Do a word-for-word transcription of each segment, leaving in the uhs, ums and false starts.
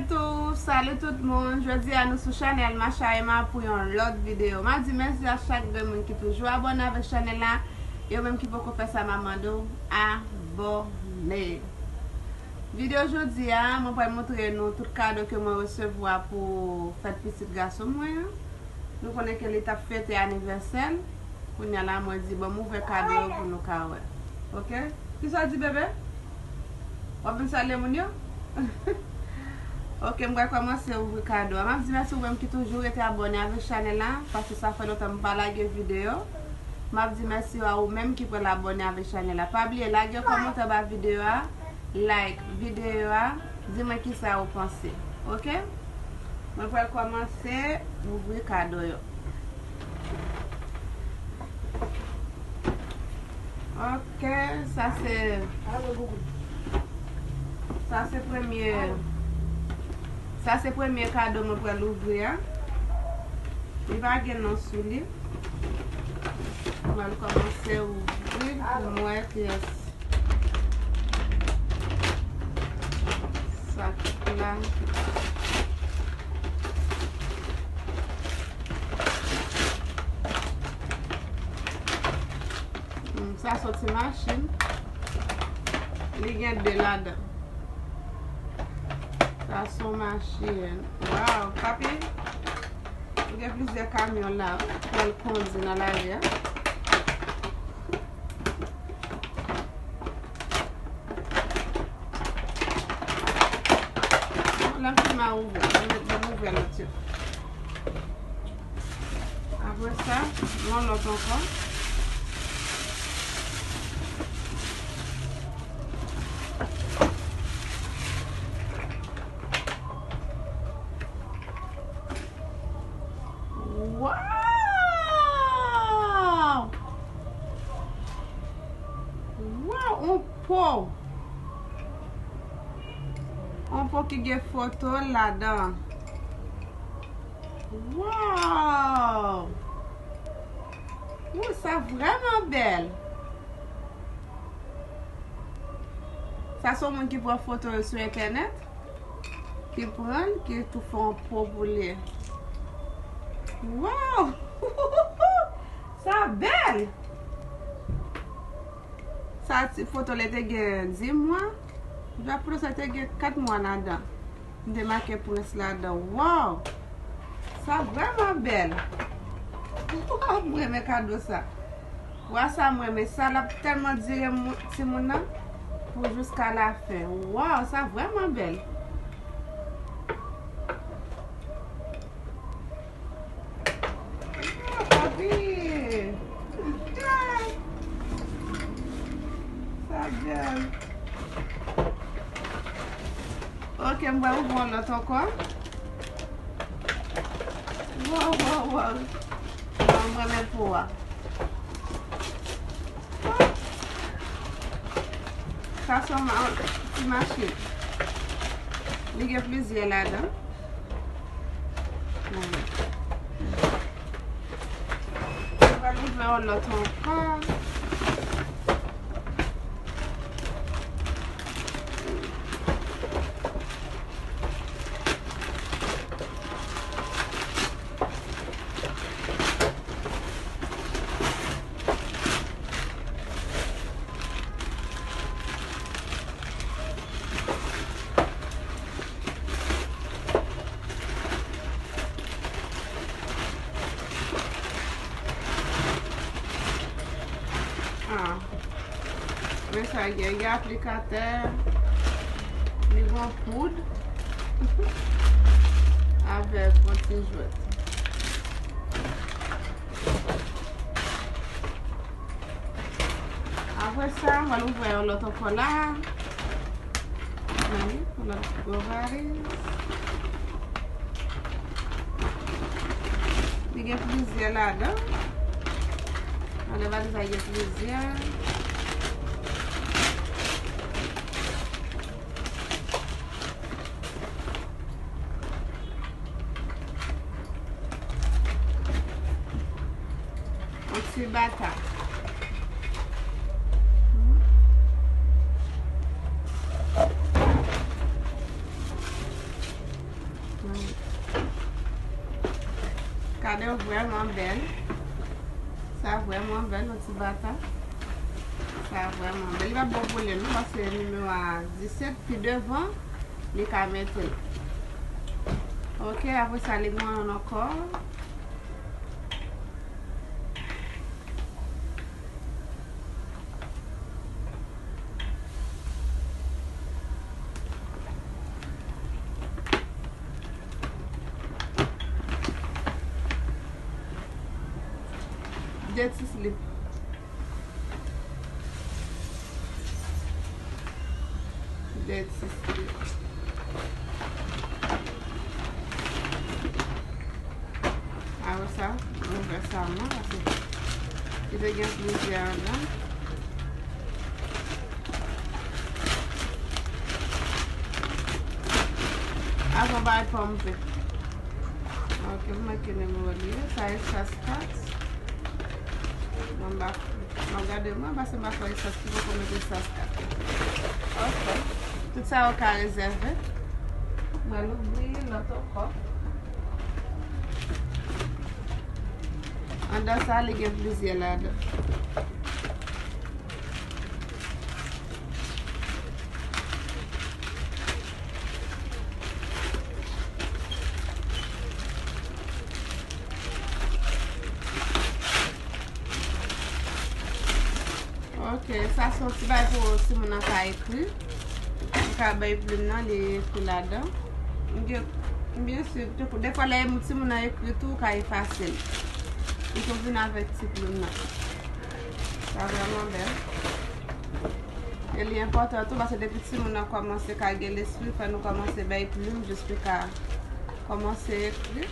Tou, salut tout moun. Jodi a nou sou chanèl Macha Emma pou yon lòt videyo. M ap di mèsi a chak grenn moun ki toujou abòne avèk chanèl la. E ou menm ki poko fè sa, m ap mande w abòne. Videyo jodi a, mwen pral montre nou tout kado ke mwen resevwa pou fèt pitit gason mwen an. Nou konnen ke li t ap fete anivèsè l. Kounye a la, mwen di, "Bon, m ouvè kado yo pou nou ka wè." Oke? Kisa w di, bebe? W ap vin salye moun yo? Oke, m pral kòmanse ouvri kado a. M ap di mèsi ou menm ki toujou rete abòne avèk chanèl la, paske sa fè lontan m pa lage videyo. M ap di mèsi a ou menm ki pral abòne avèk chanèl la. Pa bliye lage yon kòmantè anba videyo a, like videyo a, di mwen kisa ou panse. Oke? Mwen pral kòmanse ouvri kado yo. Oke, sa se, sa se premye, sa se premye kado mwen pral ouvri a. Li pa gen non sou li. Mwen kòmanse ouvri l pou m wè kiyès. Sa k la. Hmm, sa se yon ti machin. Li gen de ladan. Sa se yon machin. Waw, papi. Li gen plizyè kamyon la pou l kondi nan lari a. Lè m fin, m a ouvè. Lè m ouvè lòt yo. Apre sa, yon lòt ankò. Waw! Waw, on po! On po ki gen foto ladan. Waw! Wi, sa vrèman bèl. Sa se yon moun ki pran foto yo sou entènèt, ki pran l, ki tou fè yon po pou li. Waw! Sa bèl! Sa ti foto la te gen dis mwa. Foto sa te gen kat mwa ladan. M te make prens ladan. Waw! Sa vrèman bèl. Waw, mwen renmen kado sa. Wa sa mwen renmen sa, l ap tèlman dire mou-, timoun nan pou jiska lafen. Waw, sa vrèman bèl. Ah, papi! Sa bèl. Ok, m pral ouvri yon lòt ankò. Waw, waw, waw. Waw, m renmen po a. Sa se yon ma-, ti machin. Li gen plizyè ladan. Mwen pral ouvè yon lòt ankò. Ah. Men sa gen, gen aplikatè, li gon poud avèk yon ti jwèt. Apre sa, mwen ouvè yon lòt ankò la. Mwen, yon lòt gwo valiz. Li gen plizyè ladan. Anlè valiz la gen plizyè. Yon ti bata. Kado vrèman bèl. Sa vrèman bèl, yon ti bata. Sa vrèman bèl. Li pa bon pwoblèm, non, paske nimewo a disèt, pi devan, li ka mete l. Ok, apre sa, li gen yon ankò. De ti slip. De ti slip. Apre sa, m ouvè sa mwen, paske li te gen plizyè anndan. Avan bay pòm vèt. Ok, m manke nimewo li ye. Sa espas kat. Bon, m pa, m ap gade mwen, paske m pa fè espas ki poko mete espas kat. Ok. Tout sa yo ka rezève. Mwen louvri lòt ankò. Anndan sa, li gen plizyè ladan. Ok, sa se yon ti bagay pou timoun nan ka ekri. Ou ka bay plim nan, li ekri ladan. M gen, byen si, defwa lè timoun nan ekri tou, ou ka efase l. Li tou vin avèk ti plim nan. Sa vrèman bèl. E li enpòtan tou, paske depi timoun nan kòmanse ka gen lespri, fò nou kòmanse bay plim jis li ka kòmanse ekri.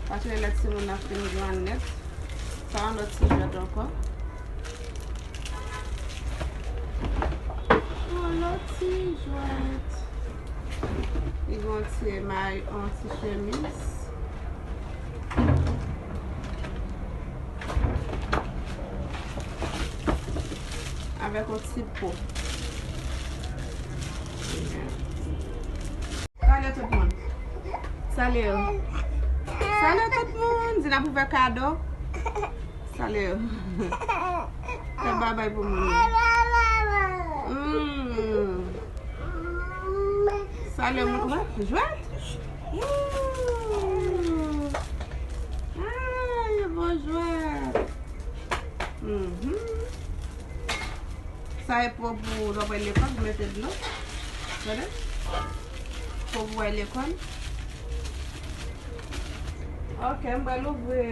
Paske lè timoun nan fin gran nèt, sa yon lòt ti jwèt ankò. Yon lòt ti jwèt. Li gen yon ti may, yon ti chemiz. Avèk yon ti po. Salye tout moun. Salye yo. Salye tout moun. Di n ap ouvè kado. Salye yo. Fè babay pou moun yo. Mm. Salye moun. Wè, jwèt. Mm. Ay, bon jwèt. Mhm. Sa e po pou lè w pral lekòl, pou mete dlo. Tande? Po pou w al lekòl. Ok, m pral ouvri.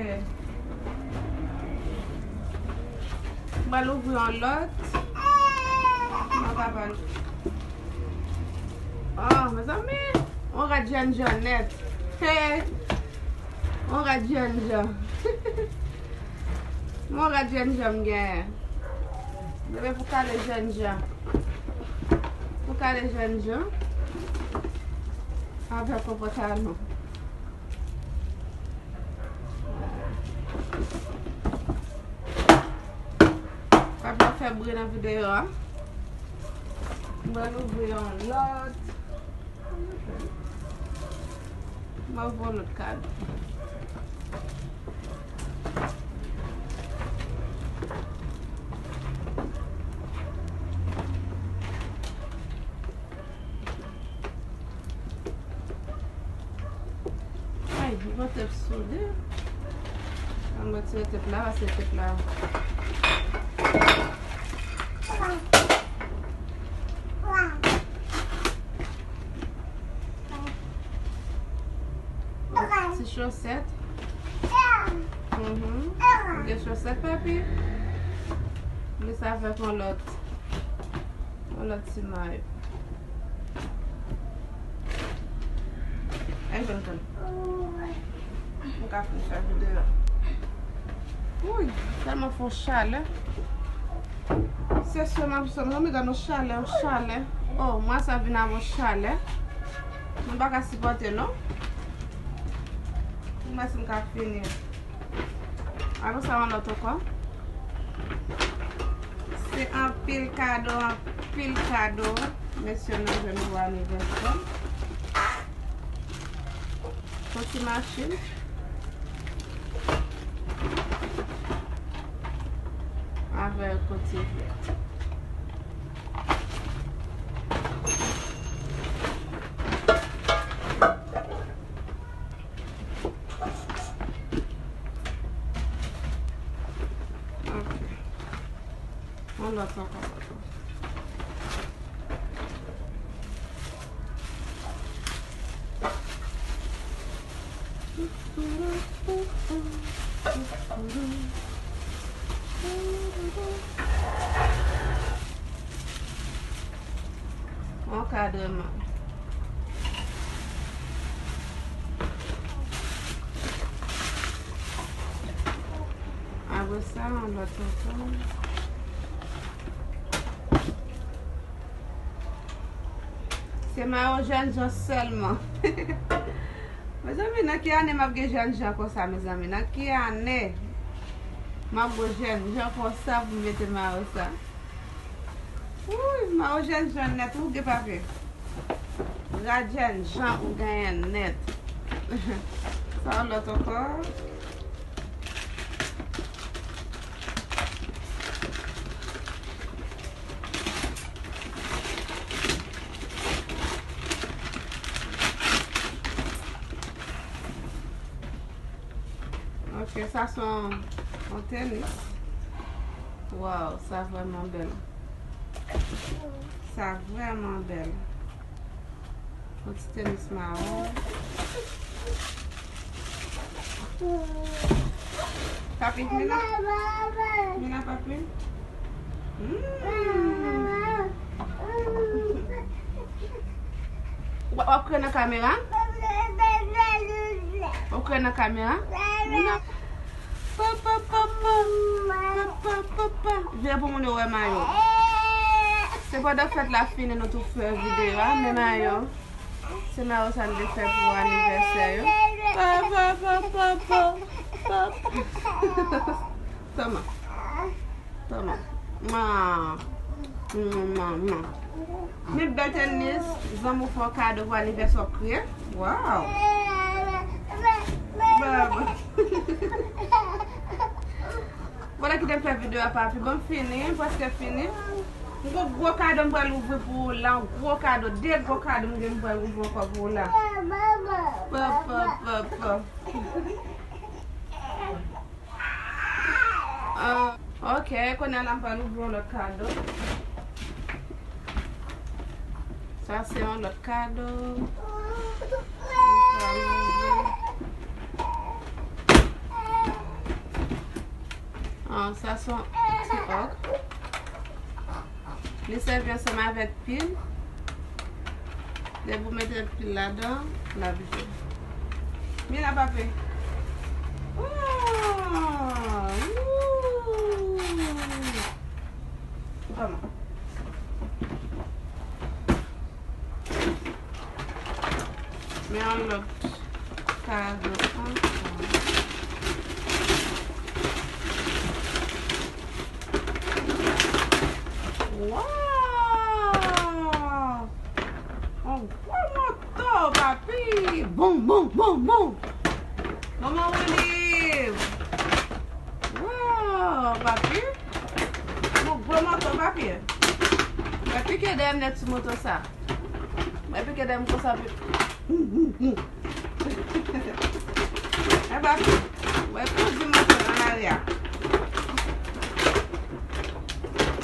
M pral ouvri yon lòt. Mwen ka pral. Oh, mezanmi. On rad jènjan nèt. Hey. On rad jènjan. Mwen rad jènjan m genyen. Demen pou kale jènjan. Pou kale jènjan. Avèk yon pantalon. Pa vle fè bri nan videyo a. Mwen ouvri yon lòt. M ap voye lòt kad. Ay, m pran tèp soude. Ann retire tèp la, pase tèp la. Ti chosèt. Mhm. Ou gen chosèt, papi? Li sa avèk yon lòt. Yon lòt ti mayo. Ay, jwenn tan. M ka fin fè videyo. Uy, tèlman fè yon chalè. Se sè m ap sè m, zanmi, gade yon chalè, yon chalè. Oh, mwa sa vin avè yon chalè. Mwen pa ka sipòte, non. Mwen si m ka fini. Apre sa, yon lòt ankò. Se anpil kado, anpil kado. Mesye nou jwenn pou anivèsè. Ti machin avèk yon ti vèt. Ok. Yon lòt ankò. Yon kadreman. Apre sa, yon lòt ankò. Se mayo jènjan sèlman. Mezanmi, nan ki ane m ap gen jènjan konsa, mezanmi? Nan ki ane m ap gen jènjan konsa pou m mete mayo sa? Wouy, mayo jènjan nèt, ou gen papye. Rad jènjan ou genyen nèt. Sa yon lòt ankò. Ok, sa se yon, yon tenis. Waw, sa vrèman bèl. Sa vrèman bèl. Yon ti tenis mawon. Papi, Mina. Mina, papi. Mm. W ap, w ap kriye nan kamera? W ap kriye nan kamera? Mina. Papa, papa, papa, papa. Vire pou moun yo wè mayo. Se pandan fèt la fini nou tou fè videyo a, men mayo. Se mayo sa n te fè pou anivèsè yo. Papa, papa, papa, papa. Toma. Toma. Mwa. Mwa, mwa, mwa. Men bèl tenis, zanmi w fè w kado pou anivèsè w ap kriye. Waw. Baba. Bon, kite m fè videyo a, papi. Bon, m fini, m prèske fini. M gon gwo kado m pral ouvri pou ou la, yon gwo kado, de gwo kado m gen m pral ouvri ankò pou ou la. Pa, pa, pa, pa. Ah, ok, kounye a la m pral ouvri yon lòt kado. Sa se yon lòt kado. Ah, sa se yon ti òg. Li sèvi ansanm avèk pil. Depi w mete pil ladan, l ap jwe. Mina, papi. Oh, ooh. Kòman? Men yon lòt kado ankò. Waw! Yon gwo moto, papi! Boum, boum, boum, boum! Manman Willy! Waw, papi! Yon gwo moto, papi! Mwen pike dèyè m nèt sou moto sa. Mwen pike dèyè m konsa, pi. E papi, wè kouzin moto nan lari a.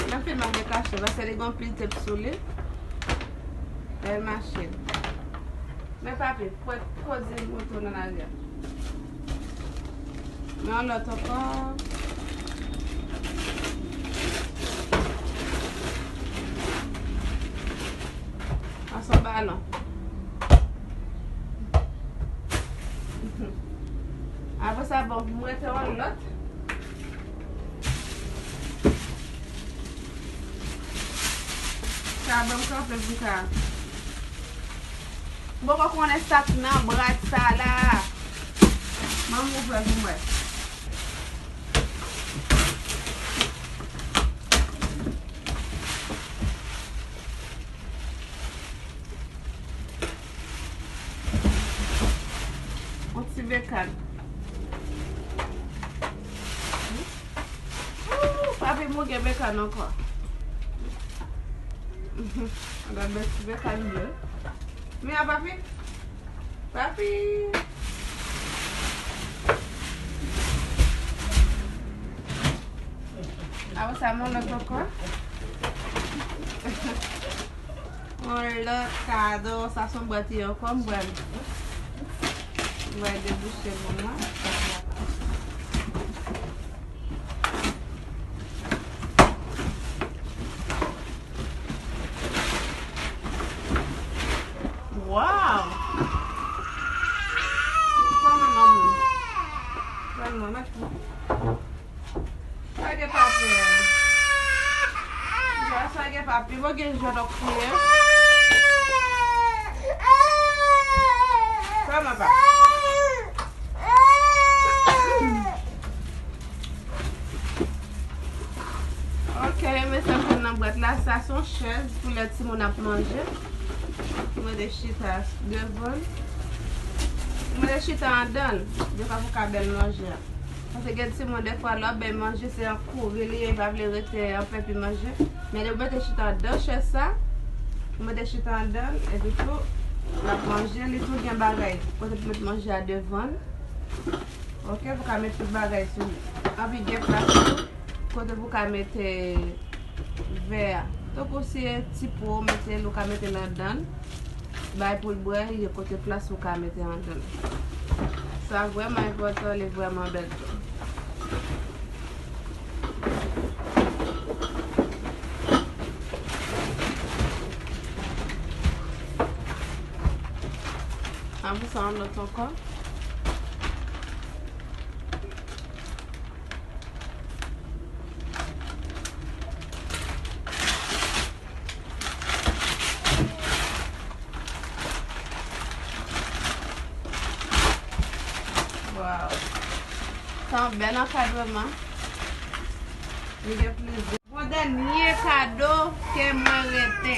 Nan fè m ap detache, paske li gon pil tep sou li. Bèl machin. Men papi, wè kouzin moto nan lari a. Men yon lòt ankò. An se yon balon. Apre sa, bon, m rete yon lòt. Sa ban m kanpe pou sa. M poko konnen sa k nan bwat sa la. Ban m ouvè pou m wè. Bekàn. Ooh, papi, m gen bekàn ankò. Gad bèl ti bekàn ble. Men a papi. Papi. Apre sa, m lòt ankò. Yon lòt kado, sa se yon bwat li ankò, m pral, m pral debouche bon nan. Wow! Kòman manmi? Kòman manmi? Sa gen papi. Sa gen papi. Bon, gen jwèt ok kriye. Kòman pa? Ok, men sa m jwenn nan bwat la, sa se yon chèz pou lè timoun ap manje. Mwen te chita devan. Mwen te chita andan l. Defwa pou ka bèl manje a. Paske gen timoun, defwa, lè w ap bay manje, se an kouri li ye, li pa vle rete anpè epi manje. Men lè w mete chita andan chèz sa, w mete chita andan l, epi tou, l ap manje, li tou gen bagay. Kote pou met manje a devan l. Ok, pou ka met tout bagay sou li. Anpi gen plas tou, kote pou ka mete vè a. Tankou si e ti po w mete l, ou ka mete l andan l. Bay pou l bwè, gen kote plas ou ka mete andan l. Sa vrèman enpòtan, li vrèman bèl tou. Apre sa, yon lòt ankò. Wow. Se yon bèl ankadreman. Li gen plizyè. Yon dènye kado ke mwen rete.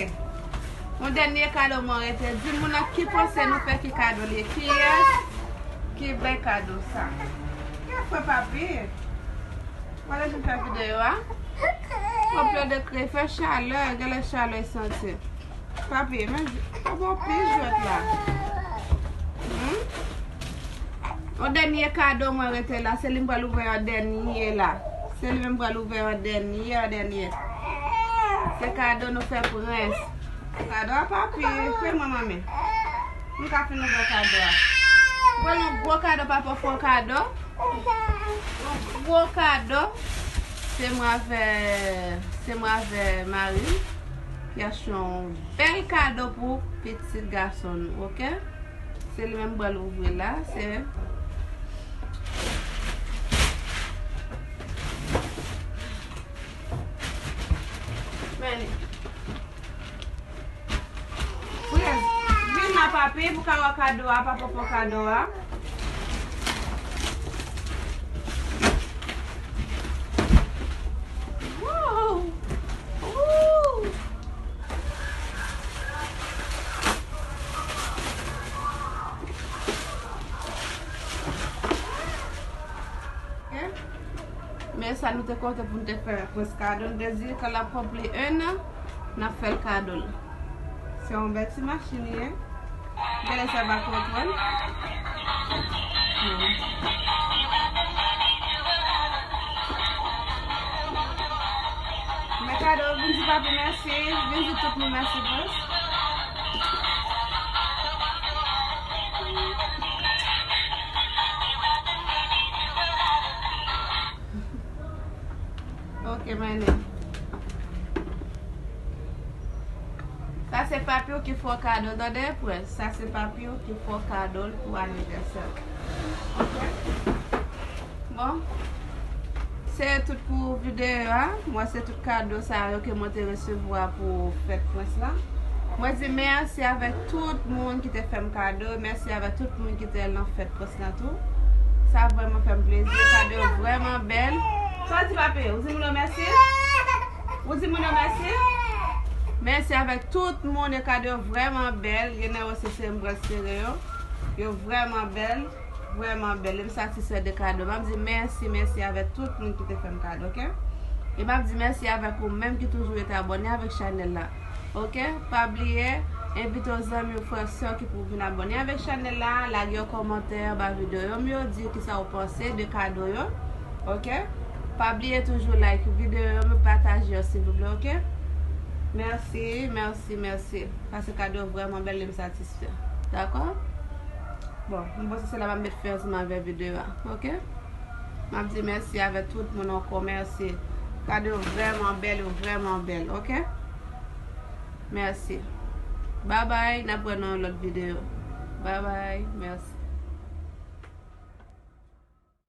Yon dènye kado mwen rete. Di moun nan ki panse nou fè ki kado li ye. Kiyès ki bay kado sa? Kiyès fè papi? Mwen rete fè videyo a. Konplo de kre, fè chalè, genlè chalè santi. Papi, men, pa bon pil jwèt la. Hmm? Yon dènye kado mwen rete la, se li m pral ouvè yon dènye la. Se li menm m pral ouvè yon dènye, yon dènye. Se kado nou fè prens. Kado a papi, fè mwen manmi. M ka fin ouvè kado a. Pral yon gwo kado, papa fè yon kado. Yon gwo kado. Se mwen avè, se mwen avè mari m ki achte yon bèl kado pou pitit gason nou, ok? Se li menm m pral ouvri la, se men li. Prens, vin la papi pou ka wè kado a, papa fè kado a. Woo! Woo! Ok. Men sa nou te konte pou nou te fè prens kado. Nou te di, kan l ap konpli en an, n ap fè l kado l. Se yon bèl ti machin li ye. Genlè sa va kontwòl. Hmm. Men kado, vin di papi mèsi. Vin di tout moun mèsi, prens. Ok, men li. Sa se papi w ki fè w kado, tande, prens. Sa se papi w ki fè w kado l pou anivèsè. Ok? Bon. Se tout pou videyo a. Mwen, se tout kado sa yo ke mwen te resevwa pou fèt prens lan. Mwen di mèsi avèk tout moun ki te fè m kado. Mèsi avèk tout moun ki te nan fèt prens lan tou. Sa vrèman fè m plezi. Kado yo vrèman bèl. Sa w di, papi? Ou di moun yo mèsi? Ou di moun yo mèsi? Mèsi avèk tout moun, e kado yo vrèman bèl. Gen nan yo se, se m pral sere yo. Yo vrèman bèl. Vrèman bèl, e m satisfè de kado. M ap di mèsi, mèsi avèk tout moun ki te fè m kado, oke? E m ap di mèsi avèk ou menm ki toujou rete abòne avèk chanèl la. Oke? Pa bliye, envite w zanmi w, frè, sè ki pou vin abòne avèk chanèl la, lage yon kòmantè anba videyo m yo, di kisa w panse de kado yo. Oke? Pa bliye toujou like videyo yo, pataje yo silvouplè, oke? Mèsi, mèsi, mèsi. Paske kado yo vrèman bèl, e m satisfè. Dakò? Bon, m panse se la m ap met fen ansanm avè videyo a, oke? M ap di mèsi avè tout moun ankò, mèsi. Kado yo vrèman bèl, yo vrèman bèl, oke? Mèsi. Babay, n ap wè nan yon lòt videyo. Babay, mèsi.